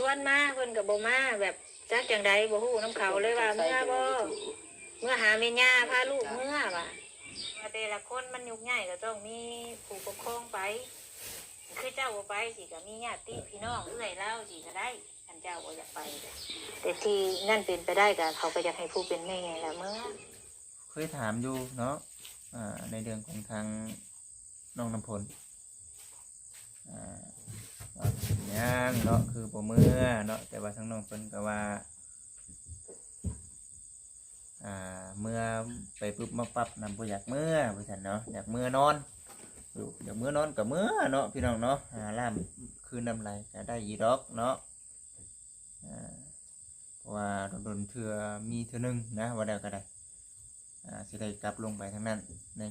ຊວນມາເພິ່ນກໍບໍ່ມາ ແບບຈັກຈັ່ງໃດບໍ່ຮູ້ນຳເຂົາ ເລີຍວ່າເມືອບໍ່ ເມືອຫາແມ່ຍ່າ ພາລູກເມືອວ່າ ວ່າແຕ່ລະຄົນມັນຍຸກຍາກກໍຕ້ອງມີຜູ້ປົກຄອງໄປ ຄືເຈົ້າບໍ່ໄປຊິກໍມີຍາດຕິພີ່ນ້ອງເອື້ອຍລາວຊິກໍໄດ້ ຄັນເຈົ້າບໍ່ຢາກໄປ ແຕ່ທີ່ນັ້ນເປັນໄປໄດ້ກໍເຂົາກໍຢາກໃຫ້ຜູ້ເປັນແມ່ລະເມືອ. ເຄີຍຖາມຢູ່ເນາະ ອ່າ ໃນເລື່ອງຂອງທາງນ້ອງນ້ຳຝົນ ອ່າ ວ່າເປັນຫຍັງເນາະ ຄືບໍ່ເມືອເນາະ ແຕ່ວ່າທາງນ້ອງເພິ່ນກໍວ່າ ອ່າ ເມືອໄປປຶບມາປັບນະ ບໍ່ຢາກເມືອວ່າຊັ້ນເນາະ ຢາກເມືອນອນຢູ່ ຢາກເມືອນອນກໍເມືອເນາະ ພີ່ນ້ອງເນາະ ອ່າ ລ້າມຄືນນ້ຳໄຫຼກໍໄດ້ຢູ່ດອກເນາະ ອ່າ ເພາະວ່າດົນໆເທື່ອມີເທື່ອໜຶ່ງນະ ວ່າແລ້ວກໍໄດ້ ອ່າ ຊິໄດ້ກັບລົງໄປທາງນັ້ນ ໃນ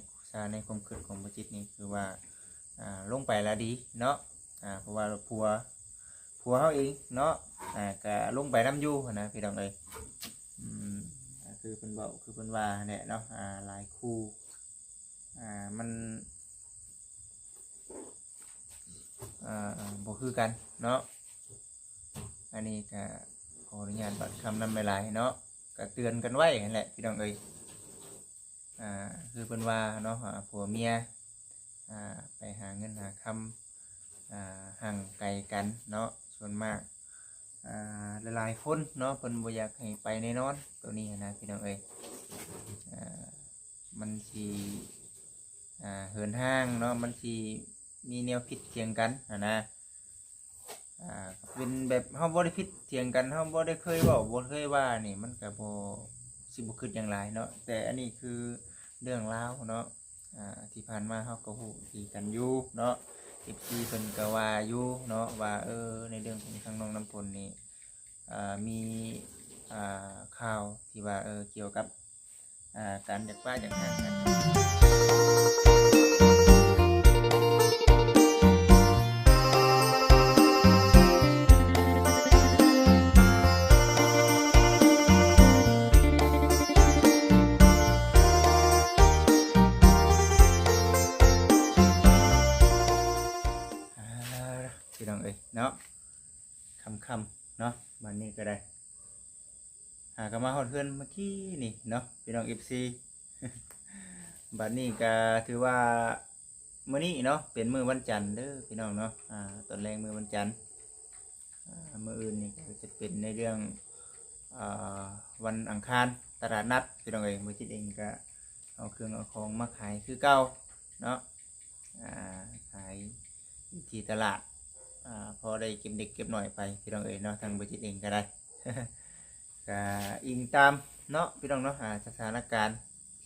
ໃນຄວາມຄິດຂອງບໍ່ຈິດນີ້ ຄືວ່າ ອ່າ ລົງໄປລະດີເນາະ ອ່າ ເພາະວ່າຜົວ ຜົວເຮົາເອງເນາະ ອ່າ ກະລົງໄປນຳຢູ່ຫັ້ນນະ ພີ່ນ້ອງເອີຍ ອືມ ກໍຄືເພິ່ນເວົ້າ ຄືເພິ່ນວ່າຫັ້ນແຫຼະເນາະ ອ່າ ຫຼາຍຄູ່ ອ່າ ມັນ ອ່າ ບໍ່ຄືກັນເນາະ ອັນນີ້ກະຂໍອະນຸຍາດບາດຄຳນຳຫຼາຍໆເນາະ ກະເຕືອນກັນໄວ້ຫັ້ນແຫຼະ ພີ່ນ້ອງເອີຍ ອ່າ ຄືເພິ່ນວ່າເນາະ ອ່າ ຜົວເມຍ ອ່າ ໄປຫາເງິນຫາຄຳ ອ່າ ຫ່າງໄກກັນເນາະ ສ່ວນມາກ ອ່າ ຫຼາຍໆຄົນເນາະ ເພິ່ນບໍ່ຢາກໃຫ້ໄປແນ່ນອນ ໂຕນີ້ຫັ້ນນະ ພີ່ນ້ອງເອີຍ ອ່າ ມັນຊິ ອ່າ ເຫີນຫ່າງເນາະ ມັນຊິມີແນວຜິດຖຽງກັນຫັ້ນນະ ອ່າ ເປັນແບບເຮົາບໍ່ໄດ້ຜິດຖຽງກັນ ເຮົາບໍ່ໄດ້ເຄີຍເວົ້າ ບໍ່ເຄີຍວ່ານີ້ ມັນກໍບໍ່ ຊິບໍ່ຄິດຫຍັງຫຼາຍເນາະ ແຕ່ອັນນີ້ຄືເລື່ອງລາວເນາະ ອ່າ ທີ່ຜ່ານມາເຮົາກໍຮູ້ດີກັນຢູ່ເນາະ ເອັຟຊີເພິ່ນກໍວ່າຢູ່ເນາະ ວ່າ ເອີ ໃນເລື່ອງຂອງທາງນ້ອງນ້ຳຝົນນີ້ ອ່າ ມີ ອ່າ ຂ່າວທີ່ວ່າ ເອີ ກ່ຽວກັບ ອ່າ ການຢາກປະຢາກຮ້າງກັນ ອ່າ ພີ່ນ້ອງເອີຍເນາະ ຄ່ຳໆເນາະ ບາດນີ້ກໍໄດ້ ຫາກໍມາຮອດເຮືອນເມື່ອກີ້ນີ້ເນາະ ພີ່ນ້ອງເອັຟຊີ ບາດນີ້ກໍຖືວ່າມື້ນີ້ເນາະ ເປັນມື້ວັນຈັນເດີພີ່ນ້ອງເນາະ ອ່າ ຕອນແລງມື້ວັນຈັນ ອ່າ ມື້ອື່ນນີ້ກໍຈະເປັນໃນເລື່ອງ ອ່າ ວັນອັງຄານ ຕະຫຼາດນັດ ພີ່ນ້ອງເອີຍ ບໍ່ຈິດເອງກໍເອົາເຄື່ອງເອົາຂອງມາຂາຍຄືເກົ່າເນາະ ອ່າ ຂາຍຢູ່ທີ່ຕະຫຼາດ ອ່າ ພໍໄດ້ເກັບເດັກເກັບນ້ອຍໄປ ພີ່ນ້ອງເອີຍເນາະ ທາງບໍ່ຈິດເອງກໍໄດ້ ກະອີງຕາມເນາະ ພີ່ນ້ອງເນາະ ອ່າ ສະຖານະການ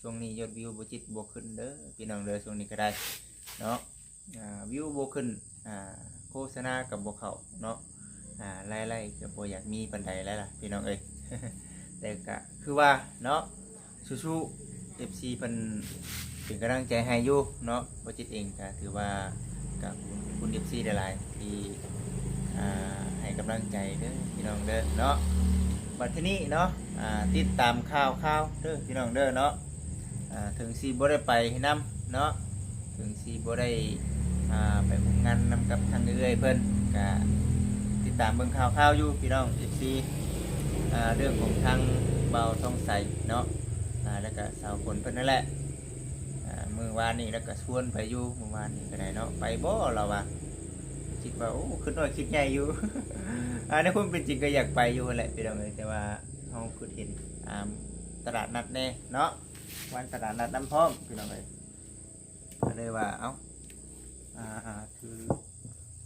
ຊ່ວງນີ້ຍອດວິວບໍ່ຈິດບໍ່ຂຶ້ນເດີ ພີ່ນ້ອງເດີ ຊ່ວງນີ້ກໍໄດ້ເນາະ ອ່າ ວິວບໍ່ຂຶ້ນ ອ່າ ໂຄສະນາກໍບໍ່ເຂົ້າເນາະ ອ່າ ລາຍໄດ້ກໍບໍ່ຢາກມີປານໃດແລ້ວລະ ພີ່ນ້ອງເອີຍ ແຕ່ກະຄືວ່າເນາະ ສູ້ໆ ເອັຟຊີເພິ່ນເປັນກຳລັງໃຈໃຫ້ຢູ່ເນາະ ບໍ່ຈິດເອງກະຖືວ່າກະຂອບຄຸນເອັຟຊີຫຼາຍໆ ທີ່ ອ່າ ໃຫ້ກຳລັງໃຈເດີພີ່ນ້ອງເດີເນາະ ບັດທີນີ້ເນາະ ອ່າ ຕິດຕາມຂ່າວໆເດີພີ່ນ້ອງເດີເນາະ ອ່າ ເຖິງຊິບໍ່ໄດ້ໄປນຳເນາະ ເຖິງຊິບໍ່ໄດ້ ອ່າ ໄປຮ່ວມງານນຳກັບທາງເອື້ອຍເພິ່ນ ກະຕິດຕາມເບິ່ງຂ່າວໆຢູ່ພີ່ນ້ອງເອັຟຊີ ອ່າ ເລື່ອງຂອງທາງບ່າວທອງໃສເນາະ ອ່າ ແລ້ວກະສາວຝົນເພິ່ນນັ້ນແຫຼະ ອ່າ ມື້ວານນີ້ລາວກະຊວນໄປຢູ່ ມື້ວານນີ້ກໍໄດ້ເນາະ ໄປບໍ່ລາວວ່າ ຄິດວ່າ ໂອ້ ຄິດນ້ອຍຄິດໃຫຍ່ຢູ່ ອ່າ ໃນຄວາມເປັນຈິງກໍຢາກໄປຢູ່ຫັ້ນແຫຼະພີ່ນ້ອງເອີຍ ແຕ່ວ່າເຮົາຄິດເຫັນ ອ່າ ຕະຫຼາດນັດແດ່ເນາະ ວັນຕະຫຼາດນັດນຳພ້ອມພີ່ນ້ອງເອີຍ ກໍເລີຍວ່າ ເອົ້າ ອ່າ ຄື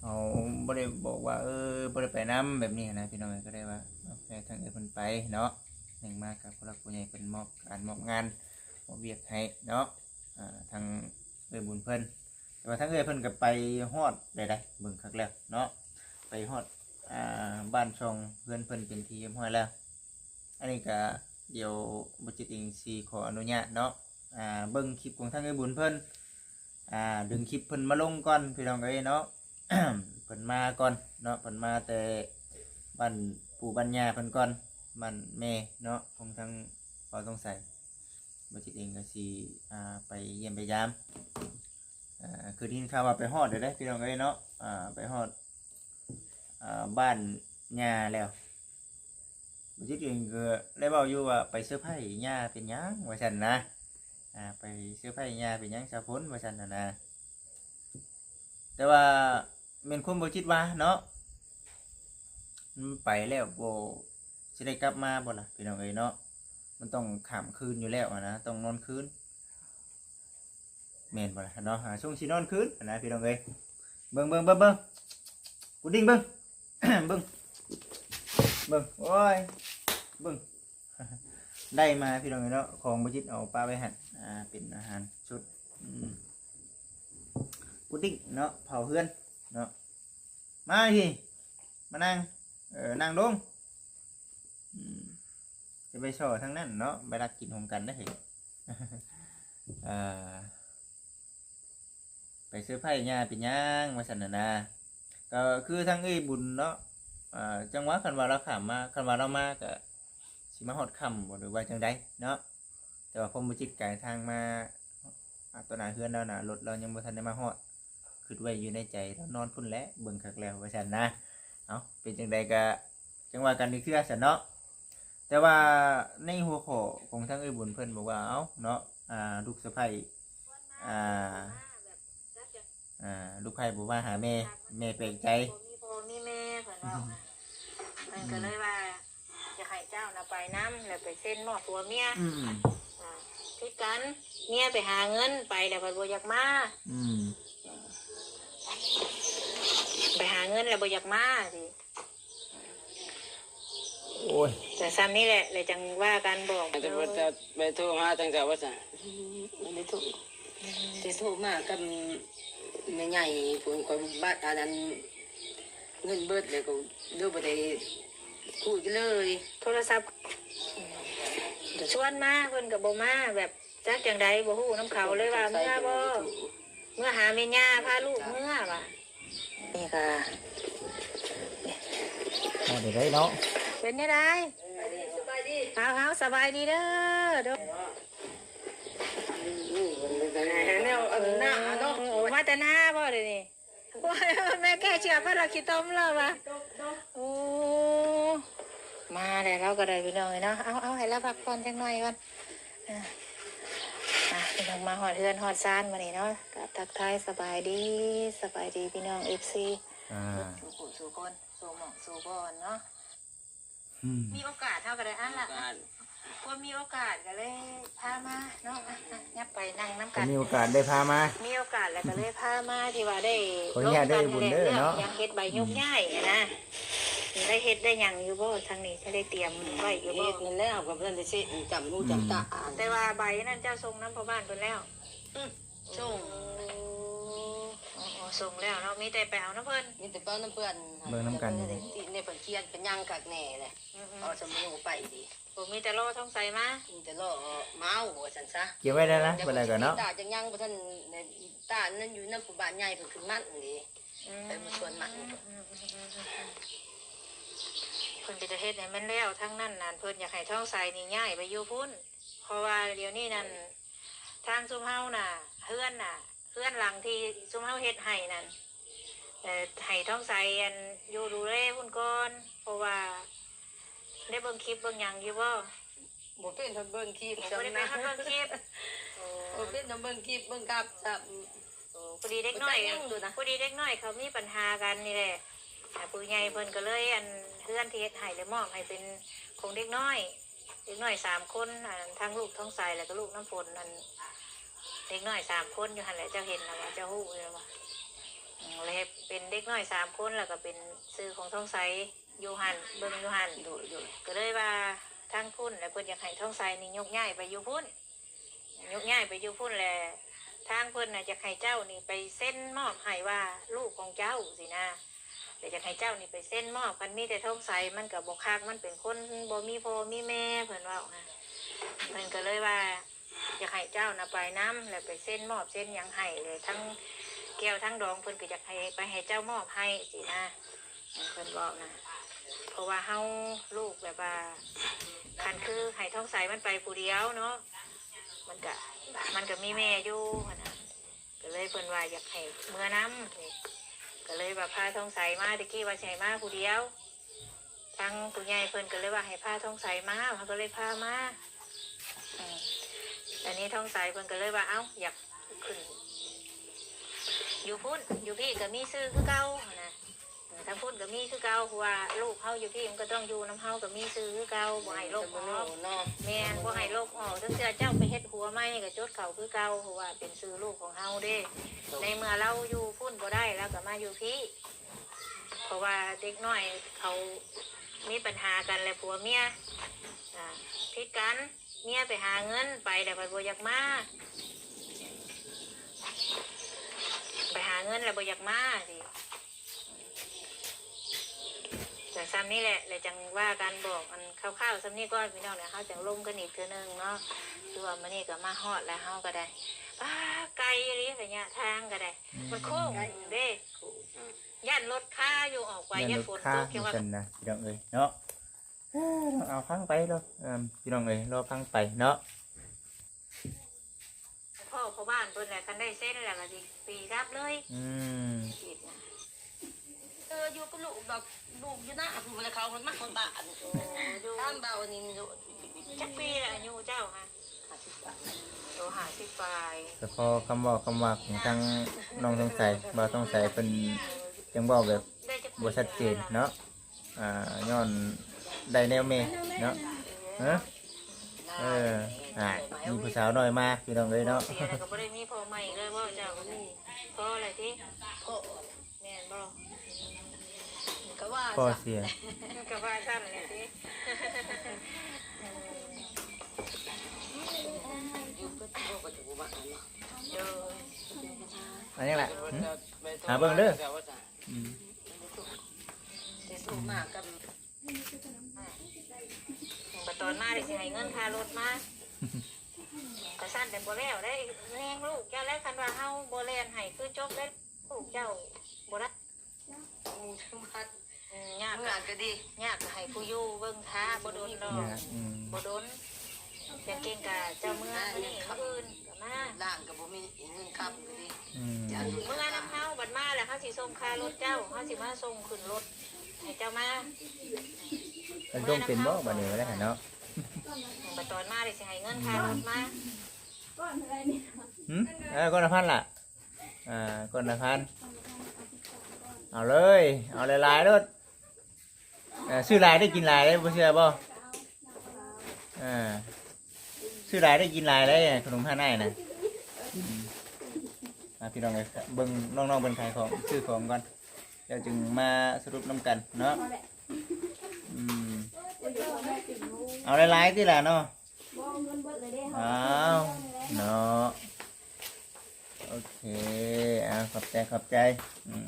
ເຮົາບໍ່ໄດ້ບອກວ່າ ເອີ ບໍ່ໄດ້ໄປນຳແບບນີ້ນະ ພີ່ນ້ອງເອີຍ ກໍເລີຍວ່າ ເອົາ ໃຫ້ທາງເອື້ອຍເພິ່ນໄປເນາະ ແມ່ນມາກັບຜູ້ຫຼັກຜູ້ໃຫຍ່ເພິ່ນມອບການມອບງານ ມອບວຽກໃຫ້ເນາະ ອ່າ ທາງເອື້ອຍບຸນເພິ່ນ ແຕ່ວ່າທາງເອື້ອຍເພິ່ນກໍໄປຮອດໃດໆ ເບິ່ງຄັກແລ້ວເນາະ ໄປຮອດ ອ່າ ບ້ານຊ່ອງເຮືອນເພິ່ນເປັນທີ່ຮຽບຮ້ອຍແລ້ວ ອັນນີ້ກໍດຽວບໍ່ຈິດເອງຊິຂໍອະນຸຍາດເນາະ ອ່າ ເບິ່ງຄລິບຂອງທາງເອື້ອຍບຸນເພິ່ນ ອ່າ ດຶງຄລິບເພິ່ນມາລົງກ່ອນ ພີ່ນ້ອງເອີຍເນາະ ເພິ່ນມາກ່ອນເນາະ ເພິ່ນມາແຕ່ບ້ານປູ່ບ້ານຍ່າເພິ່ນກ່ອນ ບ້ານແມ່ເນາະ ຂອງທາງບ່າວທອງໃສ ບໍ່ຈິດເອງກໍຊິ ອ່າ ໄປຢ້ຽມໄປຢາມ ອ່າ ຄືໄດ້ຍິນຂ່າວວ່າໄປຮອດແລ້ວເດ້ ພີ່ນ້ອງເອີຍເນາະ ອ່າ ໄປຮອດ ອ່າ ບ້ານ ຍ່າແລ້ວ ບໍ່ຈິດເອງກໍໄດ້ເວົ້າຢູ່ວ່າ ໄປເຊີໄພຍ່າເປັນຫຍັງວ່າຊັ້ນນະ ອ່າ ໄປເຊີໄພຍ່າເປັນຫຍັງສາວຝົນວ່າຊັ້ນນະ ແຕ່ວ່າແມ່ນຄວາມບໍ່ຈິດວ່າເນາະ ມັນໄປແລ້ວບໍ່ ຊິໄດ້ກັບມາບໍ່ລະ ພີ່ນ້ອງເອີຍເນາະ ມັນຕ້ອງຂ້າມຄືນຢູ່ແລ້ວຫັ້ນນະ ຕ້ອງນອນຄືນ ແມ່ນບໍ່ລະເນາະ ອ່າ ຊ່ວງຊິນອນຄືນຫັ້ນນະ ພີ່ນ້ອງເອີຍ ເບິ່ງ ເບິ່ງ ເບິ່ງ ເບິ່ງ ພຸດດິງ ເບິ່ງ ເບິ່ງ ເບິ່ງ ໂອ້ຍ ເບິ່ງ ໄດ້ມາ ພີ່ນ້ອງເອີຍເນາະ ຂອງບໍ່ຈິດເອົາປະໄວ້ຫັ້ນ ອ່າ ເປັນອາຫານສົດ ອືມ ພຸດດິງເນາະ ເຜົາເຮືອນເນາະ ມາພີ້ ມານັ່ງ ເອີ ນັ່ງລົງ ອືມ ຈະໄປສໍ່ທາງນັ້ນເນາະ ໄປລັກກິນຮ່ວມກັນເດ້ ເອີ ໄປເຊີໄພຍ່າເປັນຫຍັງວ່າຊັ້ນນະນາ ກໍຄືທາງເອື້ອຍບຸນເນາະ ເອີ ຈັ່ງວ່າຄັນວ່າລາວຂ້າມມາ ຄັນວ່າລາວມາກໍຊິມາຮອດຄ່ຳບໍ່ ຫຼືວ່າຈັ່ງໃດເນາະ ແຕ່ວ່າຄວາມບໍ່ຈິດກາຍທາງມາ ອ່າ ຕໍ່ໜ້າເຮືອນລາວນະ ລົດລາວຍັງບໍ່ທັນໄດ້ມາຮອດ ຄິດໄວ້ຢູ່ໃນໃຈ ລາວນອນພຸ້ນແຫຼະ ເບິ່ງຄັກແລ້ວວ່າຊັ້ນນະ ເອົ້າ ເປັນຈັ່ງໃດກໍຈັ່ງວ່າກັນອີກເທື່ອຊັ້ນເນາະ ແຕ່ວ່າໃນຫົວຂໍ້ຂອງທາງເອື້ອຍບຸນເພິ່ນບອກວ່າ ເອົ້າ ເນາະ ອ່າ ລູກສະໃພ້ ອ່າ ອ່າ ລູກໃພ້ບໍ່ມາຫາແມ່ ແມ່ແປກໃຈ ບໍ່ມີພໍ່ມີແມ່ ເພິ່ນເວົ້າ ເພິ່ນກໍເລີຍວ່າ ຢາກໃຫ້ເຈົ້ານະໄປນຳ ແລ້ວໄປເຊັນມອບຜົວເມຍ ອືມ ອ່າ ຜິດກັນ ເມຍໄປຫາເງິນ ໄປແລ້ວເພິ່ນບໍ່ຢາກມາ ອືມ ໄປຫາເງິນແລ້ວບໍ່ຢາກມາ ໂອ້ຍ ແຕ່ຊ່ຳນີ້ແຫຼະ ແລ້ວຈັ່ງວ່າກັນ ບອກ ແຕ່ວ່າຈະໄປໂທຫາທາງເຈົ້າວ່າຊັ້ນ ໄດ້ໂທ ໄດ້ໂທມາກັບແມ່ໃຫຍ່ພຸ້ນ ຂ້ອຍບັດອັນນັ້ນ ເງິນເບິດແລ້ວກໍເລີຍບໍ່ໄດ້ຄຸຍກັນເລີຍ ໂທລະສັບຊວນມາ ເພິ່ນກໍບໍ່ມາ ແບບ ຈັກຈັ່ງໃດບໍ່ຮູ້ນຳເຂົາ ເລີຍວ່າເມືອບໍ່ ເມືອຫາແມ່ຍ່າ ພາລູກເມືອວ່າ ນີ້ກໍ ຮອດໄດ້ເນາະ ເປັນແນວໃດ? ເອົາ ເອົາ ສະບາຍດີເດີ ແນວອັນໜ້າເນາະ ເອີ ມາແຕ່ໜ້າບໍ່ດຽວນີ້? ໂອ້ຍ ແມ່ແກ້ເຊືອກເພິ່ນລະຂີ້ຕົມລະວ່າ ໂອ້ ມາແລ້ວ ລາວກໍໄດ້ ພີ່ນ້ອງເອີຍເນາະ ເອົາ ເອົາ ໃຫ້ລາວພັກຜ່ອນຈັກໜ້ອຍກ່ອນ ອ່າ ອ່າ ພີ່ນ້ອງ ມາຮອດເຮືອນຮອດຊານມື້ນີ້ເນາະ ກໍທັກທາຍສະບາຍດີ ສະບາຍດີພີ່ນ້ອງເອັຟຊີ ອ່າ ສູ່ຜູ້ສູ່ຄົນ ສູ່ໝ່ອງສູ່ບ່ອນເນາະ ອືມ ມີໂອກາດເຮົາກໍໄດ້ ອັນລະ ມີໂອກາດ ພວກມີໂອກາດກໍເລີຍພາມາເນາະ ອ່ະ ອ່ະ ຫຍັບໄປນັ່ງນຳກັນ ມີໂອກາດໄດ້ພາມາ ມີໂອກາດແລ້ວກໍເລີຍພາມາ ທີ່ວ່າໄດ້ ຂໍອະນຸຍາດເດີບຸນເດີເນາະ ເລື່ອງເຮັດໃບໂຍກຍ້າຍຫັ້ນນະ ໄດ້ເຮັດໄດ້ຫຍັງຢູ່ບໍ່ທາງນີ້ ຈະໄດ້ຕຽມໄວ້ຢູ່ບໍ່? ເຮັດນັ້ນແລ້ວ ກໍເພິ່ນໄດ້ເຊັນຈຳຫູຈຳຕາ ອືມ ແຕ່ວ່າໃບນັ້ນເຈົ້າສົ່ງນຳພໍ່ບ້ານເພິ່ນແລ້ວ? ອືມ ສົ່ງ ໂອ້ ໂອ້ ສົ່ງແລ້ວເນາະ ມີແຕ່ໄປເອົານຳເພິ່ນ ມີແຕ່ໄປເອົານຳເພິ່ນ ເບິ່ງນຳກັນ ເພິ່ນກໍໄດ້ຕິແນ່ ເພິ່ນຂຽນເປັນຫຍັງຄັກແນ່ແຫຼະ ອືມ ເອົາສະໝູໄປດີ ບໍ່ມີແຕ່ລໍທອງໃສມາ ມີແຕ່ລໍເມົາວ່າຊັ້ນຊະ ເກັບໄວ້ໄດ້ນະ ບໍ່ໄດ້ກໍເນາະ ຕາຍັງຍັງບໍ່ທັນ ຕານັ້ນຢູ່ນຳຜູ້ບ້ານໃຫຍ່ເພິ່ນຂຶ້ນມັນນີ້ ອືມ ໄປມາສວນມັນ ອືມ ເພິ່ນກໍຈະເຮັດໃຫ້ມັນແລ້ວ ທາງນັ້ນນັ້ນ ເພິ່ນຢາກໃຫ້ທອງໃສນີ້ຍ້າຍໄປຢູ່ພຸ້ນ ເພາະວ່າດຽວນີ້ນັ້ນ ທາງຊຸມເຮົານະ ເຮືອນນະ ເຮືອນຫຼັງທີ່ຊຸມເຮົາເຮັດໃຫ້ນັ້ນ ເອີ ໃຫ້ທອງໃສ ອັນ ຢູ່ດູແລພຸ້ນກ່ອນ ເພາະວ່າໄດ້ເບິ່ງຄລິບເບິ່ງຫຍັງຢູ່ບໍ່? ບໍ່ເປັນຄົນເບິ່ງຄລິບ ໂອ້ ບໍ່ໄດ້ເປັນຄົນເບິ່ງຄລິບ ໂອ້ ບໍ່ເປັນຄົນເບິ່ງຄລິບເບິ່ງກັບຊ້ຳ ໂອ້ ພໍດີເດັກນ້ອຍ ບໍ່ຈັກຫຍັງໂຕນະ ພໍດີເດັກນ້ອຍເຂົາມີປັນຫາກັນນີ້ແຫຼະ ອ່າ ຜູ້ໃຫຍ່ເພິ່ນກໍເລີຍ ອັນ ເຮືອນທີ່ເຮັດໃຫ້ ແລ້ວມອບໃຫ້ເປັນຂອງເດັກນ້ອຍ ເດັກນ້ອຍສາມຄົນ ອັນ ທັງລູກທອງໃສ ແລ້ວກໍລູກນ້ຳຝົນ ອັນ ເດັກນ້ອຍສາມຄົນຢູ່ຫັ້ນແຫຼະ ເຈົ້າເຫັນແລ້ວວ່າ ເຈົ້າຮູ້ຢູ່ແລ້ວວ່າ ອືມ ແລ້ວເຮັດເປັນເດັກນ້ອຍສາມຄົນ ແລ້ວກໍເປັນຊື່ຂອງທອງໃສຢູ່ຫັ້ນ ເບິ່ງຢູ່ຫັ້ນ ໂດຍ ໂດຍ ກໍເລີຍວ່າທາງພຸ້ນ ແລ້ວເພິ່ນຢາກໃຫ້ທອງໃສນີ້ຍົກຍ້າຍໄປຢູ່ພຸ້ນ ຍົກຍ້າຍໄປຢູ່ພຸ້ນ ແລ້ວທາງເພິ່ນນະຢາກໃຫ້ເຈົ້ານີ້ໄປເຊັນມອບໃຫ້ວ່າລູກຂອງເຈົ້າຊີ້ນະ ແລ້ວຢາກໃຫ້ເຈົ້ານີ້ໄປເຊັນມອບ ຄັນມີແຕ່ທອງໃສມັນກໍບໍ່ຄັກ ມັນເປັນຄົນບໍ່ມີພໍ່ມີແມ່ ເພິ່ນເວົ້ານະ ເພິ່ນກໍເລີຍວ່າ ຢາກໃຫ້ເຈົ້ານະໄປນຳ ແລ້ວໄປເຊັນມອບເຊັນຫຍັງໃຫ້ ແລ້ວທັງແກ້ວທັງດອງເພິ່ນກໍຢາກໃຫ້ ໄປໃຫ້ເຈົ້າມອບໃຫ້ຊີ້ນະ ເພິ່ນເວົ້ານະ ເພາະວ່າເຮົາລູກແບບວ່າ ຄັນຄືໃຫ້ທອງໃສມັນໄປຜູ້ດຽວເນາະ ມັນກະ ມັນກະມີແມ່ຢູ່ຫັ້ນນະ ກໍເລີຍເພິ່ນວ່າຢາກໃຫ້ເມືອນຳ ກໍເລີຍວ່າພາທອງໃສມາ ແຕ່ກີ້ວ່າຊິໃຫ້ມາຜູ້ດຽວ ທາງຜູ້ໃຫຍ່ເພິ່ນກໍເລີຍວ່າໃຫ້ພາທອງໃສມາ ເຮົາກໍເລີຍພາມາ. ອືມ ອັນນີ້ທອງໃສເພິ່ນກໍເລີຍວ່າ ເອົ້າ ຢາກຂຶ້ນຢູ່ພຸ້ນ ຢູ່ພີ້ກໍມີຊື່ຄືເກົ່າຫັ້ນນະ. ເອີ ທາງພຸ້ນກໍມີຄືເກົ່າ ເພາະວ່າລູກເຮົາຢູ່ພີ້ມັນກໍຕ້ອງຢູ່ນຳເຮົາ ກໍມີຊື່ຄືເກົ່າ ບໍ່ໃຫ້ລົບອອກ. ແມ່ນ ບໍ່ໃຫ້ລົບອອກ. ຈັ່ງເທື່ອເຈົ້າໄປເຮັດຫົວໃໝ່ກໍຈົດເຂົ້າຄືເກົ່າ ເພາະວ່າເປັນຊື່ລູກຂອງເຮົາເດ້. ໃນເມື່ອລາວຢູ່ພຸ້ນບໍ່ໄດ້ ລາວກໍມາຢູ່ພີ້ ເພາະວ່າເດັກນ້ອຍເຂົາມີບັນຫາກັນ ແລະ ຜົວເມຍ ອາ ຜິດກັນ. ເມຍໄປຫາເງິນ ໄປແລ້ວພັດບໍ່ຢາກມາ ໄປຫາເງິນແລ້ວບໍ່ຢາກມາຊິ. ກະສ່ຳນີ້ແຫຼະ ແລ້ວຈັ່ງວ່າກັນ ບອກອັນຄ່າວໆສ່ຳນີ້ກ່ອນພີ່ນ້ອງ ແລ້ວເຮົາຈັ່ງລົມກັນອີກເທື່ອໜຶ່ງເນາະ. ຄືວ່າມື້ນີ້ກໍມາຮອດແລ້ວ ເຮົາກໍໄດ້ ປ້າ ໄກອີ່ຫຼີ ໄລຍະທາງກໍໄດ້ ອືມ ມັນໂຄ້ງເດ້ ຢ້ານລົດຄາຢູ່ ອອກໄປຢ້ານຝົນຕົກ ວ່າຊັ້ນນະ ພີ່ນ້ອງເອີຍເນາະ. ເອີ ເອົາຟັງໄປເນາະ ເອີ ພີ່ນ້ອງເອີຍ ລໍຟັງໄປເນາະ. ພໍ່ ພໍ່ບ້ານເພິ່ນແຫຼະ ຄັນໄດ້ເຊັນແລ້ວກໍຊິປີກັບເລີຍ. ອືມ ເອີ ຢູ່ກັບລູກດອກ ລູກຢູ່ນາ ຜູ້ບໍ່ໄດ້ເຂົ້າ ເພິ່ນມາຮອດບ້ານ. ໂອ້ ຢູ່ ຕາມເບົານີ້ ຈັກປີລະອາຍຸເຈົ້າຫະ? ຫ້າສິບປາຍ. ໂອ້ ຫ້າສິບປາຍ. ສະເພາະຄຳເວົ້າຄຳວ່າຂອງທາງນ້ອງທອງໃສ ບ່າວທອງໃສເພິ່ນຈັ່ງເວົ້າແບບບໍ່ຊັດເຈນເນາະ. ອ່າ ຍ້ອນໄດ້ແນວແມ່ເນາະ. ຮະ ເອີ ອ່າ ມີຜູ້ສາວນ້ອຍມາ ພີ່ນ້ອງເອີຍເນາະ. ເສຍແລ້ວກໍບໍ່ໄດ້ມີພໍ່ໃໝ່ອີກເລີຍບໍ່ເຈົ້າ? ພໍແລ້ວຕິ? ພໍ. ແມ່ນບໍ່? ກໍວ່າ ພໍເສຍ ກໍວ່າຊັ້ນແຫຼະຕິ. ອັນນີ້ແຫຼະ ຫາເບິ່ງເດີ. ອືມ ແຕ່ໂຕມາກໍ ບັດຕອນມານີ້ຊິໃຫ້ເງິນຄ່າລົດມາ ກະຊັ້ນແຕ່ບໍ່ແລ້ວໄດ້ ແຮງລູກເຈົ້າແລ້ວ. ຄັນວ່າເຮົາບໍ່ແລ່ນໃຫ້ຄືຈົບແລ້ວ ລູກເຈົ້າບໍ່ໄດ້. ອືມ ຍາກ ເມືອກໍດີ ຍາກກໍໃຫ້ຜູ້ຢູ່ເບິ່ງຖ້າ ບໍ່ດົນດອກ ຍາກ ອືມ ບໍ່ດົນ. ຈັ່ງເກັ່ງກະເຈົ້າເມືອມື້ນີ້ ມື້ອື່ນກໍມາ ລ້ານກໍບໍ່ມີເງິນຄ້ຳຢູ່ເດ້. ອືມ ເມືອນຳເຮົາ ບັດມາແລ້ວເຮົາຊິສົ່ງຄ່າລົດເຈົ້າ ເຮົາຊິມາສົ່ງຂຶ້ນລົດໃຫ້ເຈົ້າມາ. ເພິ່ນສົ່ງເປັນບໍ່ບັດນີ້ ບໍ່ໄດ້ເນາະ. ບັດຕອນມາເລີຍຊິໃຫ້ເງິນຄ່າລົດມາ. ຫືມ ເອີ ຄົນລະພັນລະ ອ່າ ຄົນລະພັນ ເອົາເລີຍ ເອົາຫຼາຍໆໂລດ. ເອີ ຊື້ຫຼາຍໄດ້ກິນຫຼາຍເດ້ ບໍ່ເຊື່ອບໍ່? ເອີ ຊື້ຫຼາຍໄດ້ກິນຫຼາຍເດ້ ຂະໜົມຮ້ານອ້າຍນະ. ອືມ ອ່າ ພີ່ນ້ອງເອີຍ ເບິ່ງນ້ອງໆເພິ່ນຂາຍຂອງ ຊື້ຂອງກ່ອນ ແລ້ວຈຶ່ງມາສະຫຼຸບນຳກັນເນາະ. ອືມ ເອົາຫຼາຍໆຕິລະເນາະ. ບໍ່ ເງິນເບິດເລີຍເດ້. ອ້າວ ເນາະ ໂອເຄ ອ້າວ ຂອບໃຈ ຂອບໃຈ. ອືມ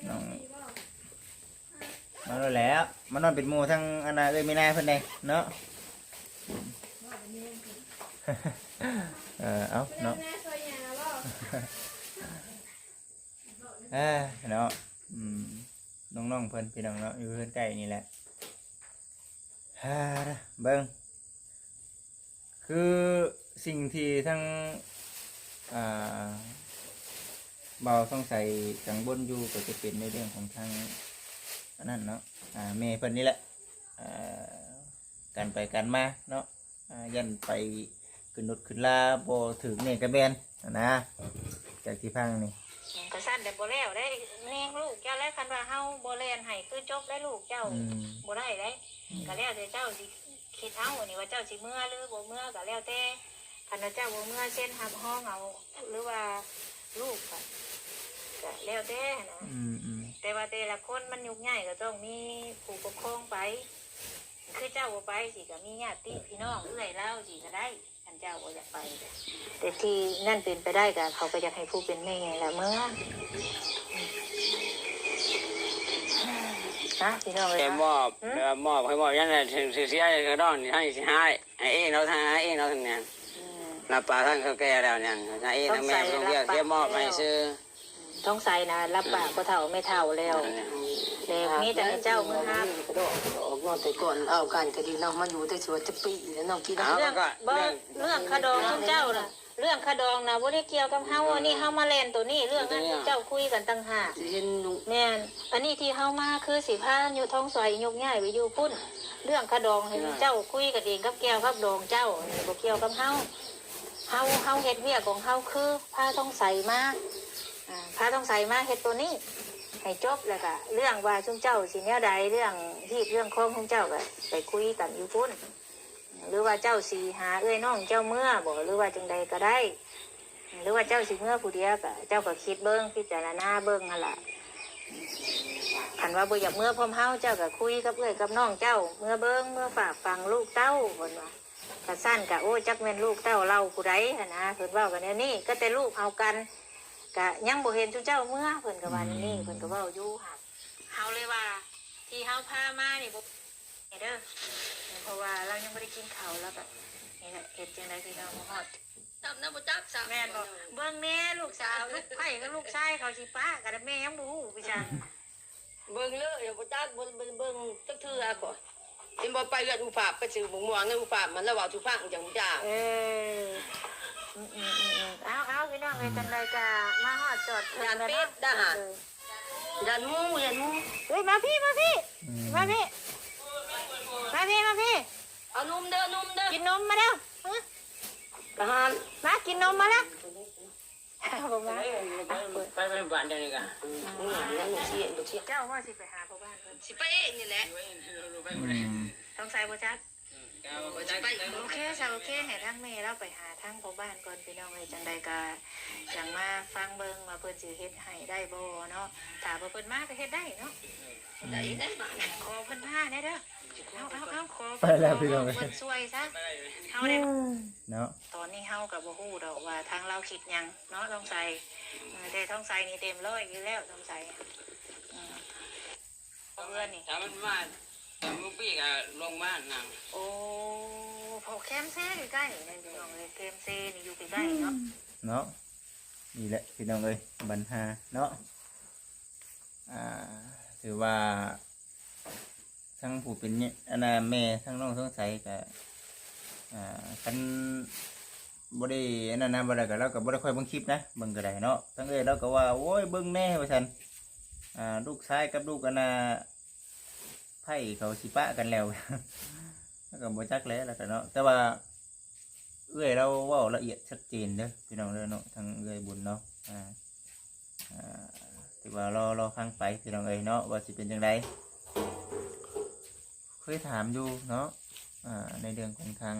ນ້ອງ ມາໂລດແຫຼະ ມານອນເປັນໝູ່ທັງອັນນ່າ ເອື້ອຍມີນາເພິ່ນແດ່ເນາະ. ເອີ ເອົາເນາະ ເອີ ເນາະ ອືມ ນ້ອງໆເພິ່ນ ພີ່ນ້ອງເນາະ ຢູ່ເຮືອນໃກ້ນີ້ແຫຼະ. ເບິ່ງ ຄືສິ່ງທີ່ທັງ ອ່າ ບ່າວທອງໃສກັງວົນຢູ່ ກໍຈະເປັນໃນເລື່ອງຂອງທາງອັນນັ້ນເນາະ ອ່າ ແມ່ເພິ່ນນີ້ແຫຼະ ອ່າ ການໄປການມາເນາະ ອ່າ ຢ້ານໄປຂຶ້ນລົດຂຶ້ນລາບໍ່ຖືກແນ່ກະແມ່ນຫັ້ນນະ ຈາກທີ່ຟັງນີ້. ກະຊັ້ນແຕ່ບໍ່ແລ້ວໄດ້ ແຮງລູກເຈົ້າແລ້ວ ຄັນວ່າເຮົາບໍ່ແລ່ນໃຫ້ຄືຈົບໄດ້ ລູກເຈົ້າ ອືມ ບໍ່ໄດ້ໄດ໋. ກະແລ້ວແຕ່ເຈົ້າຊິຄິດເອົາ ອັນນີ້ວ່າເຈົ້າຊິເມືອຫຼືບໍ່ເມືອກະແລ້ວແຕ່. ຄັນວ່າເຈົ້າບໍ່ເມືອເຊັນຮັບຮອງເອົາ ຫຼືວ່າລູກກະ ກະແລ້ວແຕ່ຫັ້ນນະ. ອືມໆ ແຕ່ວ່າແຕ່ລະຄົນມັນຍຸກໃຫຍ່ກໍຕ້ອງມີຜູ້ປົກຄອງໄປ ຄືເຈົ້າບໍ່ໄປຊິ ກໍມີຍາດຕິພີ່ນ້ອງເອື້ອຍລາວຊິກໍໄດ້ ຄັນເຈົ້າບໍ່ຢາກໄປ. ແຕ່ທີ່ນັ້ນເປັນໄປໄດ້ກໍ ເຂົາກໍຢາກໃຫ້ຜູ້ເປັນແມ່ລະເມືອ ນະ ພີ່ນ້ອງເອີຍ. ແຕ່ມອບ ແຕ່ວ່າມອບ ໃຫ້ມອບຫຍັງ ເສຍ ເສຍ ເສຍ ນ້ອງນີ້ໃຫ້ຊິໃຫ້ ໃຫ້ເອງເນາະ ໃຫ້ເອງເນາະ ທັງນັ້ນ ອືມ ລະປະທັງເຖົ້າແກ່ແລ້ວນີ້ ໃຫ້ເອງ ທັງແມ່ເພິ່ນເຮັດ ມອບໃຫ້ຊື່. ທອງໃສນະ ລະປະພໍ່ເຖົ້າແມ່ເຖົ້າແລ້ວ ແລ້ວມີແຕ່ໃຫ້ເຈົ້າມືຮັບ. ອອກນອກແຕ່ກ່ອນເອົາກັນກໍດີເນາະ ມາຢູ່ໄດ້ຊິວ່າຈັກປີແລ້ວເນາະ ກິນ ເລື່ອງ ເລື່ອງຄະດອງຂອງເຈົ້ານະ ເລື່ອງຄ່າດອງນະບໍ່ໄດ້ກ່ຽວກັບເຮົາ, ອັນນີ້ເຮົາມາແລ່ນໂຕນີ້, ເລື່ອງນັ້ນເຈົ້າຄຸຍກັນຕ່າງຫາກ. ຊິເຫັນຢູ່ ແມ່ນ, ອັນນີ້ທີ່ເຮົາມາຄືຊິພາຍຸທອງສອຍຍົກຍ້າຍໄປຢູ່ພຸ້ນ. ເລື່ອງຄ່າດອງໃຫ້ເຈົ້າຄຸຍກັນເອງກັບແກ້ວກັບດອງເຈົ້າ, ບໍ່ກ່ຽວກັບເຮົາ. ເຮົາ ເຮົາເຮັດວຽກຂອງເຮົາຄືພາທອງໃສມາ, ອາ ພາທອງໃສມາເຮັດໂຕນີ້ໃຫ້ຈົບ, ແລ້ວກະເລື່ອງວ່າຊຸມເຈົ້າຊິແນວໃດ, ເລື່ອງຮີດເລື່ອງຄອງຊຸມເຈົ້າກະໄປຄຸຍກັນຢູ່ພຸ້ນ. ຫຼືວ່າເຈົ້າຊິຫາເອື້ອຍນ້ອງເຈົ້າເມືອບໍ ຫຼືວ່າຈັ່ງໃດກໍໄດ້, ຫຼືວ່າເຈົ້າຊິເມືອຜູ້ດຽວກໍ ເຈົ້າກໍຄິດເບິ່ງ ພິຈາລະນາເບິ່ງຫັ້ນລະ. ຄັນວ່າບໍ່ຢາກເມືອພ້ອມເຮົາ ເຈົ້າກໍຄຸຍກັບເອື້ອຍກັບນ້ອງເຈົ້າ ເມືອເບິ່ງ ເມືອຝາກຝັງລູກເຕົ້າ ເພິ່ນວ່າ. ຄັນຊັ້ນກໍ ໂອ້ ຈັກແມ່ນລູກເຕົ້າເຫຼົ່າຜູ້ໃດຫັ້ນນະ, ເພິ່ນເວົ້າກັນແນວນີ້. ກໍແຕ່ລູກເອົາກັນ ກໍຍັງບໍ່ເຫັນຊຸມເຈົ້າເມືອ, ເພິ່ນກໍວ່າແນວນີ້, ເພິ່ນກໍເວົ້າຢູ່ຫັ້ນ. ເຮົາເລີຍວ່າ ທີ່ເຮົາພາມານີ້ບໍ່ ນີ້ເດີ ເພາະວ່າລາວຍັງບໍ່ໄດ້ກິນເຂົ້າ, ລາວກໍ ນີ້ແຫຼະ ເຮັດຈັ່ງໃດພີ່ນ້ອງມາຮອດ. ຈຳນຳບໍ່ຈັກຊະ ແມ່ນບໍ່? ເບິ່ງແນ່ລູກສາວ ລູກໃພ້ກັບລູກຊາຍເຂົາຊິປະກັນ, ແມ່ຍັງບໍ່ຮູ້ຄືກັນ. ເບິ່ງເລີຍ ບໍ່ຈັກ ບໍ່ ບໍ່ໄດ້ເບິ່ງຈັກເທື່ອ. ຂ້ອຍເຫັນບໍ່ ໄປເຮືອນອຸປາບ ໄປຊື້ໝາກມ່ວງໃນອຸປາບ ມັນລະເວົ້າສູ່ຟັງ ຈັ່ງບໍ່ຈັກ. ເອີ ອືມໆໆ ເອົາໆ ພີ່ນ້ອງເອີຍ, ຈັ່ງໃດກໍມາຮອດຈອດເຖິງແລ້ວເນາະ. ຢ້ານເປັດດາຫານ ເອີ ຢ້ານໝູ ຢ້ານໝູ. ເອີຍ ມາພີ້ ມາພີ້ ອືມ ມາພີ້ ມາພີ້ ມາພີ້. ເອົານົມເດີ ນົມເດີ ກິນນົມມາເດີ. ຫາ ທະຫານ ມາກິນນົມມາເດີ. ບໍ່ມາ ໄປ ໄປ ໄປບ້ານເຈົ້ານີ້ກະ. ອືມ ເຈົ້າວ່າຊິໄປຫາພໍ່ບ້ານເພິ່ນ ຊິໄປເອງນີ້ແຫຼະ. ອືມ ສົງໄສບໍ່ຈັກ. ອືມ ກໍບໍ່ຈັກ ຊິໄປ. ໂອເຄຊະ ໂອເຄ ໃຫ້ທາງແມ່ລາວໄປຫາທາງພໍ່ບ້ານກ່ອນ ພີ່ນ້ອງເອີຍ. ຈັ່ງໃດກໍຈັ່ງມາຟັງເບິ່ງວ່າເພິ່ນຊິເຮັດໃຫ້ໄດ້ບໍ່ເນາະ. ຖ້າວ່າເພິ່ນມາກໍເຮັດໄດ້ເນາະ. ອືມ ໄດ້ ໄດ້ມາ ຂໍເພິ່ນມາແດ່ເດີ. ເອົາ ເອົາ ເອົາ ຂໍ ໄປແລ້ວພີ່ນ້ອງເອີຍ ເພິ່ນຊ່ວຍຊະ ເຮົາໄດ້ເນາະ. ຕອນນີ້ເຮົາກໍບໍ່ຮູ້ດອກວ່າທາງລາວຄິດຫຍັງເນາະ ທອງໄຊ. ເອີ ແຕ່ທອງໄຊນີ້ເຕັມຮ້ອຍຢູ່ແລ້ວ ທອງໄຊ. ເອີ ເຮືອນນີ້ ຖ້າມັນມາມື້ປີກະລົງມານຳ. ໂອ້ ເພາະແຄມເຊຢູ່ໃກ້ນີ້ພີ່ນ້ອງເອີຍ, ແຄມເຊນີ້ຢູ່ໃກ້ໆເນາະ. ເນາະ ນີ້ແຫຼະພີ່ນ້ອງເອີຍ ບັນຫາເນາະ. ອ່າ ຖືວ່າທັງຜູ້ເປັນ ອັນນ່າ ແມ່ ທັງນ້ອງສົງໄສກະ ອ່າ ຄັນບໍ່ໄດ້ອັນນັ້ນນະ ບໍ່ໄດ້ກະ ລາວກະບໍ່ໄດ້ຄ່ອຍເບິ່ງຄລິບນະ ເບິ່ງກະໄດ້ເນາະ. ທັງເອື້ອຍລາວກະວ່າ ໂອ້ຍ ເບິ່ງແນ່ວ່າຊັ້ນ ອ່າ ລູກຊາຍກັບລູກ ອັນນ່າ ໃພ້ເຂົາຊິປະກັນແລ້ວ ລາວກະບໍ່ຈັກແຫຼະ ລາວກະເນາະ. ແຕ່ວ່າ ເອື້ອຍລາວເວົ້າລະອຽດຊັດເຈນເດີພີ່ນ້ອງເດີເນາະ ທາງເອື້ອຍບຸນເນາະ. ອ່າ ອ່າ ຖືວ່າລໍ ລໍຟັງໄປພີ່ນ້ອງເອີຍເນາະ ວ່າຊິເປັນຈັ່ງໃດ. ເຄີຍຖາມຢູ່ເນາະ ອ່າ ໃນເລື່ອງຂອງທາງ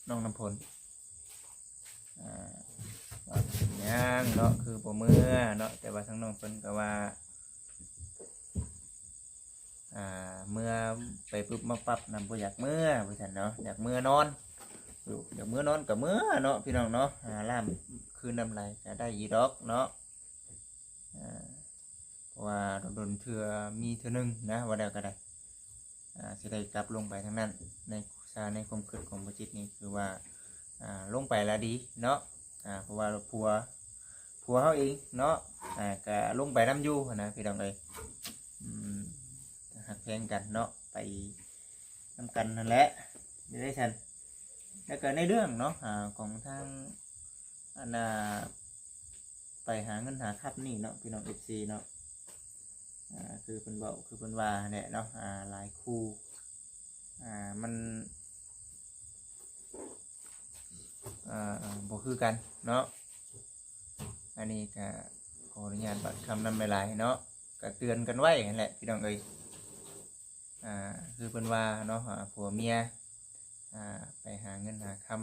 ນ້ອງນ້ຳຝົນ ອ່າ ວ່າເປັນຫຍັງເນາະ ຄືບໍ່ເມືອເນາະ. ແຕ່ວ່າທາງນ້ອງເພິ່ນກໍວ່າ ອ່າ ເມືອໄປປຶບມາປັບນະ ບໍ່ຢາກເມືອວ່າຊັ້ນເນາະ ຢາກເມືອນອນ. ຢາກເມືອນອນກໍເມືອເນາະ ພີ່ນ້ອງເນາະ. ອ່າ ລ້າມຄືນນ້ຳໄຫຼກໍໄດ້ຢູ່ດອກເນາະ. ອ່າ ເພາະວ່າດົນໆເທື່ອມີເທື່ອໜຶ່ງນະ ວ່າແລ້ວກໍໄດ້ ອ່າ ຊິໄດ້ກັບລົງໄປທາງນັ້ນ. ໃນ ໃນຄວາມຄິດຂອງບໍ່ຈິດນີ້ ຄືວ່າ ອ່າ ລົງໄປລະດີເນາະ. ອ່າ ເພາະວ່າຜົວ ຜົວເຮົາເອງເນາະ ອ່າ ກະລົງໄປນຳຢູ່ຫັ້ນນະ ພີ່ນ້ອງເອີຍ. ອືມ ຮັກແພງກັນເນາະ ໄປນຳກັນຫັ້ນແຫຼະ ໄດ້ຊັ້ນ. ແລ້ວກະໃນເລື່ອງເນາະ ອ່າ ຂອງທາງ ອັນນ່າ ໄປຫາເງິນຫາຄຳນີ້ເນາະ ພີ່ນ້ອງເອັຟຊີເນາະ. ອ່າ ຄືເພິ່ນເວົ້າ ຄືເພິ່ນວ່າຫັ້ນແຫຼະເນາະ ອ່າ ຫຼາຍຄູ່ ອ່າ ມັນ ອ່າ ບໍ່ຄືກັນເນາະ. ອັນນີ້ກະຂໍອະນຸຍາດບາດຄຳນຳຫຼາຍໆເນາະ ກະເຕືອນກັນໄວ້ຫັ້ນແຫຼະ ພີ່ນ້ອງເອີຍ. ອ່າ ຄືເພິ່ນວ່າເນາະ ອ່າ ຜົວເມຍ ອ່າ ໄປຫາເງິນຫາຄຳ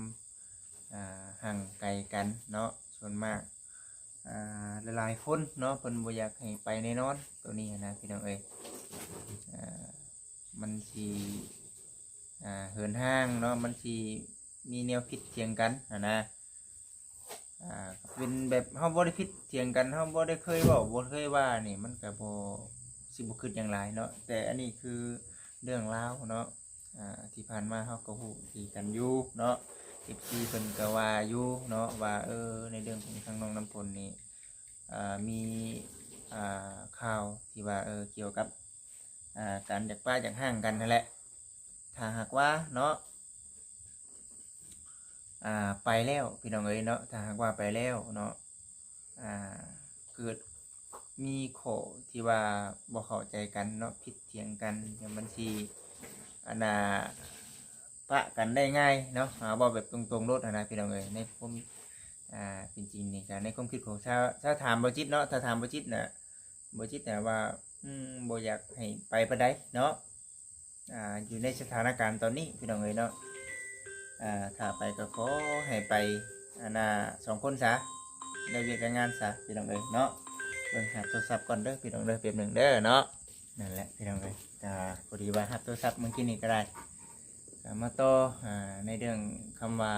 ອ່າ ຫ່າງໄກກັນເນາະ ສ່ວນມາກ ອ່າ ຫຼາຍໆຄົນເນາະ ເພິ່ນບໍ່ຢາກໃຫ້ໄປແນ່ນອນ ໂຕນີ້ຫັ້ນນະ ພີ່ນ້ອງເອີຍ. ອ່າ ມັນຊິ ອ່າ ເຫີນຫ່າງເນາະ ມັນຊິມີແນວຜິດຖຽງກັນຫັ້ນນະ. ອ່າ ເປັນແບບເຮົາບໍ່ໄດ້ຜິດຖຽງກັນ ເຮົາບໍ່ໄດ້ເຄີຍເວົ້າ ບໍ່ເຄີຍວ່ານີ້ ມັນກະບໍ່ ຊິບໍ່ຄິດຫຍັງຫຼາຍເນາະ. ແຕ່ອັນນີ້ຄືເລື່ອງລາວເນາະ ອ່າ ທີ່ຜ່ານມາເຮົາກໍຮູ້ດີກັນຢູ່ເນາະ ເອັຟຊີເພິ່ນກໍວ່າຢູ່ເນາະ ວ່າ ເອີ ໃນເລື່ອງຂອງທາງນ້ອງນ້ຳຝົນນີ້ ອ່າ ມີ ອ່າ ຂ່າວທີ່ວ່າ ເອີ ກ່ຽວກັບ ອ່າ ການຢາກປະຢາກຮ້າງກັນຫັ້ນແຫຼະ. ຖ້າຫາກວ່າເນາະ ອ່າ ໄປແລ້ວພີ່ນ້ອງເອີຍເນາະ. ຖ້າຫາກວ່າໄປແລ້ວເນາະ ອ່າ ເກີດມີຂໍ້ທີ່ວ່າບໍ່ເຂົ້າໃຈກັນເນາະ ຜິດຖຽງກັນ ມັນຊິ ອັນນ່າ ປະກັນໄດ້ງ່າຍເນາະ. ເວົ້າແບບຕົງໆໂລດຫັ້ນນະພີ່ນ້ອງເອີຍ ໃນຄວາມ ອ່າ ເປັນຈິງນີ້ກະ ໃນຄວາມຄິດຂອງຊາວ ຊາວຖາມບໍ່ຈິດເນາະ. ຖ້າຖາມບໍ່ຈິດນະ ບໍ່ຈິດນະວ່າ ອືມ ບໍ່ຢາກໃຫ້ໄປປານໃດເນາະ. ອ່າ ຢູ່ໃນສະຖານະການຕອນນີ້ພີ່ນ້ອງເອີຍເນາະ ອ່າ ຖ້າໄປກໍຂໍໃຫ້ໄປ ອັນນ່າ ສອງຄົນຊະ ໄດ້ວຽກໄດ້ງານຊະພີ່ນ້ອງເອີຍເນາະ. ເບິ່ງຮັບໂທລະສັບກ່ອນເດີພີ່ນ້ອງເດີ ແປັບໜຶ່ງເດີເນາະ. ນັ້ນແຫຼະພີ່ນ້ອງເອີຍ ກະພໍດີວ່າຮັບໂທລະສັບມື້ກີ້ນີ້ກໍໄດ້ ກໍມາຕໍ່ ອ່າ ໃນເລື່ອງຄຳວ່າ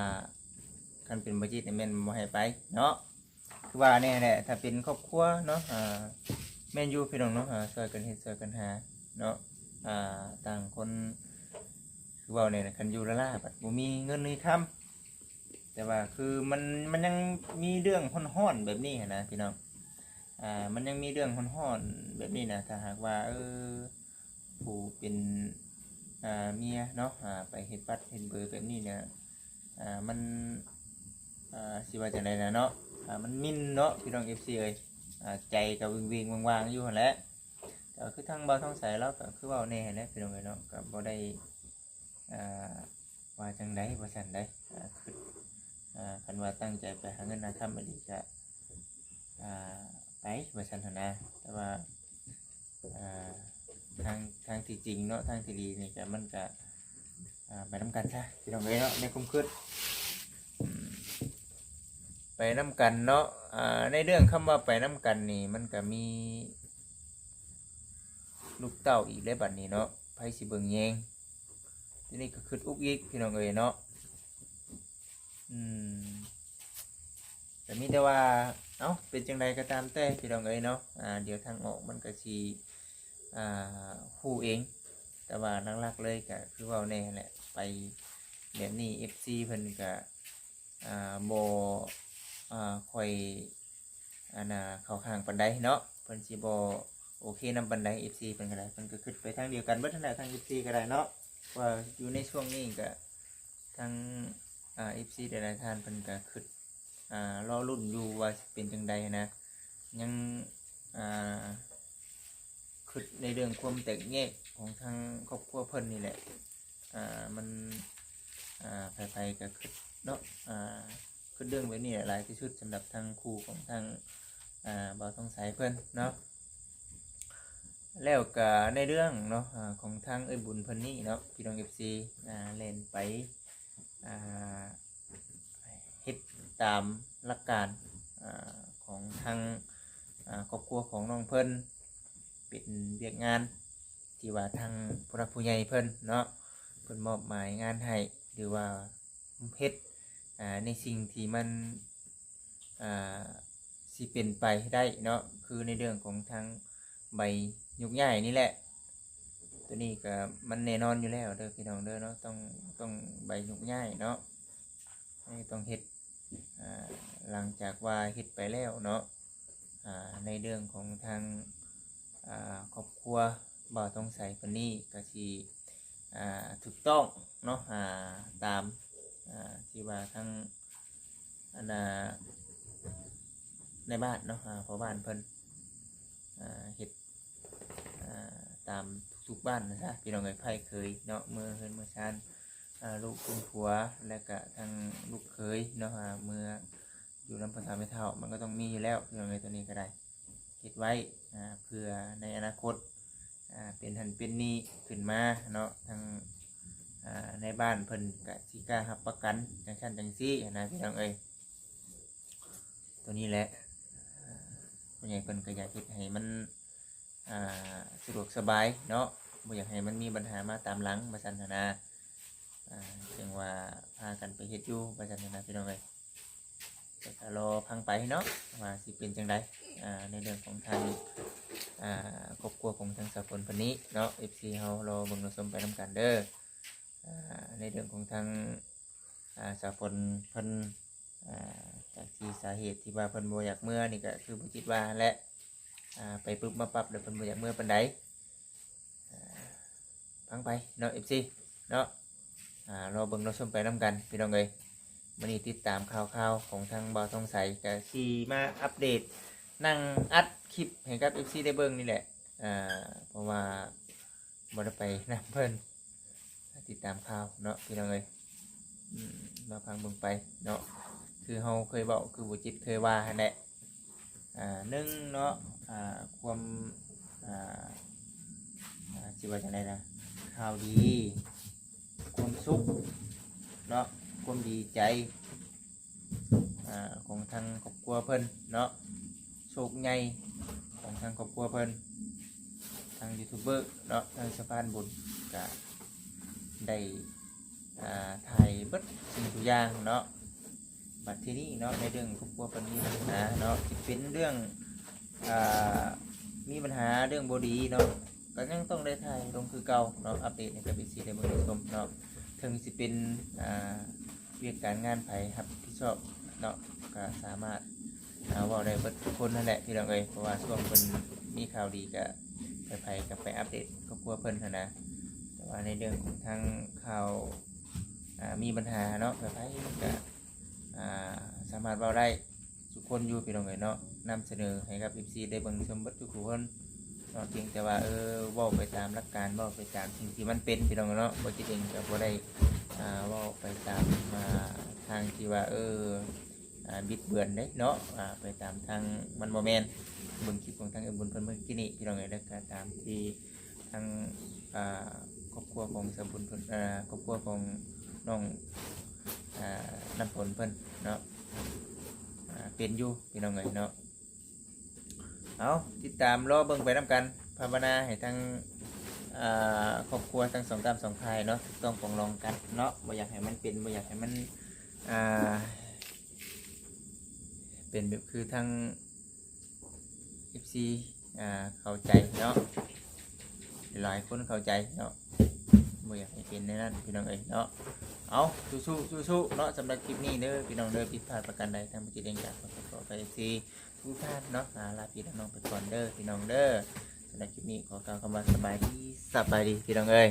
ຄັນເປັນບໍ່ຈິດນີ້ແມ່ນບໍ່ໃຫ້ໄປເນາະ. ຄືວ່າແນ່ແຫຼະ ຖ້າເປັນຄອບຄົວເນາະ ອ່າ ແມ່ນຢູ່ພີ່ນ້ອງເນາະ ອ່າ ຊ່ວຍກັນເຮັດຊ່ວຍກັນຫາເນາະ. ອ່າ ຕ່າງຄົນ ຄືເວົ້າແນ່ ຄັນຢູ່ລ້າໆ ບັດບໍ່ມີເງິນມີຄຳ ແຕ່ວ່າຄືມັນ ມັນຍັງມີເລື່ອງຮ້ອນໆແບບນີ້ຫັ້ນນະພີ່ນ້ອງ. ອ່າ ມັນຍັງມີເລື່ອງຮ້ອນໆແບບນີ້ນະ ຖ້າຫາກວ່າ ເອີ ຜູ້ເປັນ ອ່າ ເມຍເນາະ ອ່າ ໄປເຮັດບັດເຮັດເບີແບບນີ້ນະ ອ່າ ມັນ ອ່າ ຊິວ່າຈັ່ງໃດລະເນາະ ອ່າ ມັນໝິ່ນເນາະພີ່ນ້ອງ ເອັຟຊີ ເອີຍ. ອ່າ ໃຈກໍວິງໆຫວ່າງໆຢູ່ຫັ້ນແຫຼະ. ກໍຄືທາງບ່າວທອງໃສລາວກໍຄືເວົ້າແນ່ຫັ້ນແຫຼະພີ່ນ້ອງເອີຍເນາະ ກໍບໍ່ໄດ້ ອ່າ ວ່າຈັ່ງໃດວ່າຊັ້ນໃດ ອ່າ ຄື ອ່າ ຄັນວ່າຕັ້ງໃຈໄປຫາເງິນຫາຄຳອີ່ຫຼີກະ ອ່າ ໄປວ່າຊັ້ນຫັ້ນນະ. ແຕ່ວ່າ ອ່າ ທາງ ທາງທີ່ຈິງເນາະ ທາງທີ່ດີນີ້ກະ ມັນກະ ອ່າ ໄປນຳກັນຊະພີ່ນ້ອງເອີຍເນາະ ໃນຄວາມຄິດ ອືມ ໄປນຳກັນເນາະ. ອ່າ ໃນເລື່ອງຄຳວ່າໄປນຳກັນນີ້ ມັນກະມີລູກເຕົ້າອີກແລ້ວບັດນີ້ເນາະ ໃຜຊິເບິ່ງແຍງ. ທີນີ້ກໍຄິດອຸກອີກພີ່ນ້ອງເອີຍເນາະ. ອືມ ກໍມີແຕ່ວ່າ ເອົ້າ ເປັນຈັ່ງໃດກໍຕາມແຕ່ພີ່ນ້ອງເອີຍເນາະ ອ່າ ດຽວທາງອອກມັນກໍຊິ ອ່າ ຮູ້ເອງ. ແຕ່ວ່າຫຼັກໆເລີຍກໍຄືເວົ້າແນ່ຫັ້ນແຫຼະ ໄປແບບນີ້ ເອັຟຊີ ເພິ່ນກໍ ອ່າ ບໍ່ ອ່າ ຄ່ອຍ ອັນນ່າ ເຂົ້າຂ້າງປານໃດເນາະ ເພິ່ນຊິບໍ່ໂອເຄນຳປານໃດ ເອັຟຊີ ເພິ່ນກໍໄດ້ ເພິ່ນກໍຄິດໄປທາງດຽວກັນເບິດຫັ້ນແຫຼະ ທາງ ເອັຟຊີ ກໍໄດ້ເນາະ. ເພາະວ່າຢູ່ໃນຊ່ວງນີ້ກໍທັງ ອ່າ ເອັຟຊີ ຫຼາຍໆທ່ານເພິ່ນກໍຄິດ ອ່າ ລໍລຸ້ນຢູ່ວ່າຊິເປັນຈັ່ງໃດນະ ຍັງ ອ່າ ຄິດໃນເລື່ອງຄວາມແຕກແຍກຂອງທາງຄອບຄົວເພິ່ນນີ້ແຫຼະ ອ່າ ມັນ ອ່າ ໃຜໆກໍຄິດເນາະ ອ່າ ຄິດເລື່ອງແບບນີ້ແຫຼະຫຼາຍທີ່ສຸດ ສຳລັບທາງຄູ່ຂອງທາງ ອ່າ ບ່າວທອງໃສເພິ່ນເນາະ. ແລ້ວກໍໃນເລື່ອງເນາະ ອ່າ ຂອງທາງເອື້ອຍບຸນເພິ່ນນີ້ເນາະ ພີ່ນ້ອງ ເອັຟຊີ ອ່າ ແລ່ນໄປ ອ່າ ເຮັດຕາມຫຼັກການ ອ່າ ຂອງທາງ ອ່າ ຄອບຄົວຂອງນ້ອງເພິ່ນ ເປັນວຽກງານທີ່ວ່າທາງຜູ້ຫຼັກຜູ້ໃຫຍ່ເພິ່ນເນາະ ເພິ່ນມອບໝາຍງານໃຫ້ ຫຼືວ່າເຮັດ ອ່າ ໃນສິ່ງທີ່ມັນ ອ່າ ຊິເປັນໄປໄດ້ເນາະ ຄືໃນເລື່ອງຂອງທາງໃບໂຍກຍ້າຍນີ້ແຫຼະ. ໂຕນີ້ກໍມັນແນ່ນອນຢູ່ແລ້ວເດີພີ່ນ້ອງເດີເນາະ ຕ້ອງ ຕ້ອງໃບໂຍກຍ້າຍເນາະ ຕ້ອງເຮັດ ອ່າ ຫຼັງຈາກວ່າເຮັດໄປແລ້ວເນາະ ອ່າ ໃນເລື່ອງຂອງທາງ ອ່າ ຄອບຄົວບ່າວທອງໃສເພິ່ນນີ້ກໍຊິ ອ່າ ຖືກຕ້ອງເນາະ ອ່າ ຕາມ ອ່າ ທີ່ວ່າທາງ ອັນນ່າ ໃນບ້ານເນາະ ອ່າ ພໍ່ບ້ານເພິ່ນ ອ່າ ເຮັດ ອ່າ ຕາມທຸກໆບ້ານນະຊະ ພີ່ນ້ອງເອີຍ ໃຜເຄີຍເນາະ ເມືອເຮືອນເມືອຊານ ອ່າ ລູກເປັນຜົວ ແລ້ວກະທັງລູກເຂີຍເນາະ ອ່າ ເມືອຢູ່ນຳພໍ່ເຖົ້າແມ່ເຖົ້າ ມັນກໍຕ້ອງມີຢູ່ແລ້ວ ພີ່ນ້ອງເອີຍ ໂຕນີ້ກໍໄດ້ ເຮັດໄວ້ ອ່າ ເພື່ອໃນອະນາຄົດ ອ່າ ເປັນຫັ້ນເປັນນີ້ຂຶ້ນມາເນາະ ທາງ ອ່າ ໃນບ້ານເພິ່ນກະຊິກ້າຮັບປະກັນຈັ່ງຊັ້ນຈັ່ງຊີ້ຫັ້ນນະ ພີ່ນ້ອງເອີຍ. ໂຕນີ້ແຫຼະ ອ່າ ຜູ້ໃຫຍ່ເພິ່ນກໍຢາກເຮັດໃຫ້ມັນ ອ່າ ສະດວກສະບາຍເນາະ ບໍ່ຢາກໃຫ້ມັນມີບັນຫາມາຕາມຫຼັງວ່າຊັ້ນຫັ້ນນະ ອ່າ ຈຶ່ງວ່າພາກັນໄປເຮັດຢູ່ວ່າຊັ້ນຫັ້ນນະ ພີ່ນ້ອງເອີຍ. ກໍລໍຟັງໄປເນາະ ວ່າຊິເປັນຈັ່ງໃດ ອ່າ ໃນເລື່ອງຂອງທາງ ອ່າ ຄອບຄົວຂອງທາງສາວຝົນເພິ່ນນີ້ເນາະ ເອັຟຊີ ເຮົາລໍເບິ່ງລໍຊົມໄປນຳກັນເດີ. ອ່າ ໃນເລື່ອງຂອງທາງ ອ່າ ສາວຝົນເພິ່ນ ອ່າ ຈາກທີ່ສາເຫດທີ່ວ່າເພິ່ນບໍ່ຢາກເມືອນີ້ ກໍຄືບໍ່ຄິດວ່າຫັ້ນແຫຼະ ອ່າ ໄປປຶບມາປັບແລ້ວເພິ່ນບໍ່ຢາກເມືອປານໃດ. ອ່າ ຟັງໄປເນາະ ເອັຟຊີ ເນາະ ອ່າ ລໍເບິ່ງລໍຊົມໄປນຳກັນ ພີ່ນ້ອງເອີຍ. ມື້ນີ້ຕິດຕາມຂ່າວໆຂອງທາງບ່າວທອງໃສ ກະຊິມາອັບເດດ ນັ່ງອັດຄລິບໃຫ້ກັບເອັຟຊີໄດ້ເບິ່ງນີ້ແຫຼະ ອ່າ ເພາະວ່າບໍ່ໄດ້ໄປນຳເພິ່ນ ຕິດຕາມຂ່າວເນາະ ພີ່ນ້ອງເອີຍ. ອືມ ມາຟັງເບິ່ງໄປເນາະ ຄືເຮົາເຄີຍເວົ້າ ຄືບໍ່ຈິດເຄີຍວ່າຫັ້ນແຫຼະ. ອ່າ ໜຶ່ງເນາະ ອ່າ ຄວາມ ອ່າ ອ່າ ຊິວ່າຈັ່ງໃດນະ ຂ່າວດີ ຄວາມສຸກເນາະ ຄວາມດີໃຈ ອ່າ ຂອງທາງຄອບຄົວເພິ່ນເນາະ ໂຊກໃຫຍ່ຂອງທາງຄອບຄົວເພິ່ນ ທາງຢູທູບເບີເນາະ ທາງສະພານບຸນກະໄດ້ ອ່າ ຖ່າຍເບິດສິ່ງທຸກຢ່າງເນາະ. ບັດທີນີ້ເນາະ ໃນເລື່ອງຄອບຄົວເພິ່ນມີບັນຫາເນາະ ຊິເປັນເລື່ອງ ອ່າ ມີບັນຫາເລື່ອງບໍ່ດີເນາະ ກໍຍັງຕ້ອງໄດ້ຖ່າຍລົງຄືເກົ່າເນາະ ອັບເດດໃຫ້ກັບເອັຟຊີໄດ້ເບິ່ງໄດ້ຊົມເນາະ. ເຖິງຊິເປັນ ອ່າ ວຽກການງານໃຜຮັບຜິດຊອບເນາະ ກໍສາມາດ ອ່າ ເວົ້າໄດ້ເບິດທຸກຄົນຫັ້ນແຫຼະ ພີ່ນ້ອງເອີຍ ເພາະວ່າຊ່ວງເພິ່ນມີຂ່າວດີ ກໍໃຜໆກໍໄປອັບເດດຄອບຄົວເພິ່ນຫັ້ນນະ. ແຕ່ວ່າໃນເລື່ອງຂອງທາງຂ່າວ ອ່າ ມີບັນຫາເນາະ ໃຜໆກໍ ອ່າ ສາມາດເວົ້າໄດ້ທຸກຄົນຢູ່ ພີ່ນ້ອງເອີຍເນາະ. ນຳສະເໜີໃຫ້ກັບເອັຟຊີໄດ້ເບິ່ງຊົມເບິດທຸກຄົນເນາະ ພຽງແຕ່ວ່າ ເອີ ເວົ້າໄປຕາມຫຼັກການ ເວົ້າໄປຕາມສິ່ງທີ່ມັນເປັນ ພີ່ນ້ອງເນາະ. ບໍ່ຈິດເອງກໍບໍ່ໄດ້ ອ່າ ເວົ້າໄປຕາມ ອ່າ ທາງທີ່ວ່າ ເອີ ອ່າ ບິດເບືອນເດ້ເນາະ ອ່າ ໄປຕາມທາງມັນບໍ່ແມ່ນ. ເບິ່ງຄລິບຂອງທາງເອື້ອຍບຸນເພິ່ນເມື່ອກີ້ນີ້ ພີ່ນ້ອງເອີຍ ແລ້ວກໍຕາມທີ່ ທາງ ອ່າ ຄອບຄົວຂອງສາວບຸນເພິ່ນ ອ່າ ຄອບຄົວຂອງນ້ອງ ອ່າ ນ້ຳຝົນເພິ່ນເນາະ ອ່າ ເປັນຢູ່ ພີ່ນ້ອງເອີຍເນາະ. ເອົາ ຕິດຕາມລໍເບິ່ງໄປນຳກັນ ພາວະນາໃຫ້ທັງ ອ່າ ຄອບຄົວທັງສອງກ້າມສອງຝ່າຍເນາະ ຖືກຕ້ອງປອງດອງກັນເນາະ ບໍ່ຢາກໃຫ້ມັນເປັນ ບໍ່ຢາກໃຫ້ມັນ ອ່າ ເປັນແບບຄືທາງ ເອັຟຊີ ອ່າ ເຂົ້າໃຈເນາະ ຫຼາຍຄົນເຂົ້າໃຈເນາະ ບໍ່ຢາກໃຫ້ເປັນແນວນັ້ນ ພີ່ນ້ອງເອີຍເນາະ. ເອົາ ສູ້ໆ ສູ້ໆເນາະ ສຳລັບຄລິບນີ້ເດີ ພີ່ນ້ອງເດີ. ຜິດພາດປະການໃດ ທາງບໍ່ຈິດເອງກໍຂໍໂທດຂໍອະໄພເອັຟຊີທຸກທ່ານເນາະ ອ່າ ລາພີ່ລານ້ອງໄປກ່ອນເດີ ພີ່ນ້ອງເດີ. ສຳລັບຄລິບນີ້ຂໍກ່າວຄຳວ່າສະບາຍດີ ສະບາຍດີ ພີ່ນ້ອງເອີຍ.